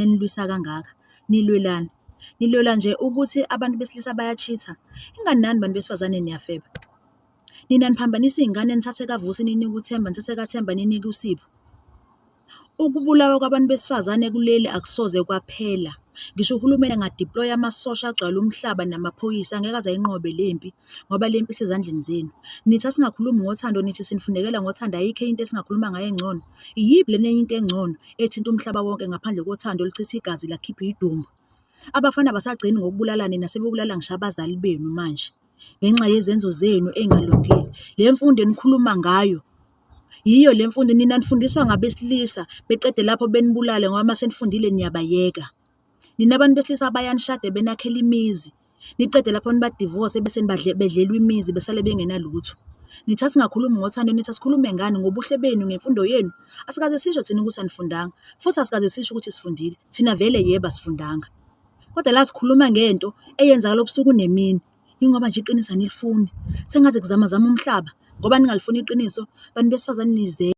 Enilwisa kangaka, nilwelani? Nilwela nje ukuthi abantu besilisa baya-cheat-a? Ingani nani bantu besifazane niyafeba. Nina niphambanisa iy'ngane, nithathe kaVusi ninike uThemba, nithathe kaThemba ninike uSipho. Ukubulawa kwabantu besifazane kuleli akusoze kwaphela. Ngisho uhulumeni enga-deploy-a amasosha agcwale umhlaba namaphoyisa, angeke aze ayinqobe le mpi ngoba le mpi isezandleni zenu. Nithi asingakhulumi ngothando, nithi sinifundekela ngothando, ayikho enye into esingakhuluma ngayo engcono. Iyiphi lena enye into engcono ethinta umhlaba wonke ngaphandle kothando oluchitha igazi lakhipha iy'dumbu? Abafana abasagcini ngokubulala nina, sebebulala ngisho abazali benu manje ngenxa yezenzo zenu ey'ngalungile. Le mfundo enikhuluma ngayo yiyo le mfundo, nina nifundiswa ngabesilisa beqede lapho benibulale ngoba mase nifundile niyabayeka. Nina abantu besilisa bayanishada benakhela imizi, niqede lapho nibadivose bese bedlelwa imizi besale bengenalutho. Nithi asingakhulumi ngothando, nithi asikhulume ngani? Ngobuhle benu, ngemfundo yenu? Asikaze sisho thina ukuthi anifundanga futhi asikaze sisho ukuthi sifundile, thina vele yebo asifundanga. Kodwa la sikhuluma ngento eyenzakala ubusuku nemini, yingoba nje iqiniso anilifuni. Sengaze kuzamazame umhlaba ngoba ningalifuni iqiniso. Bantu besifazane nize.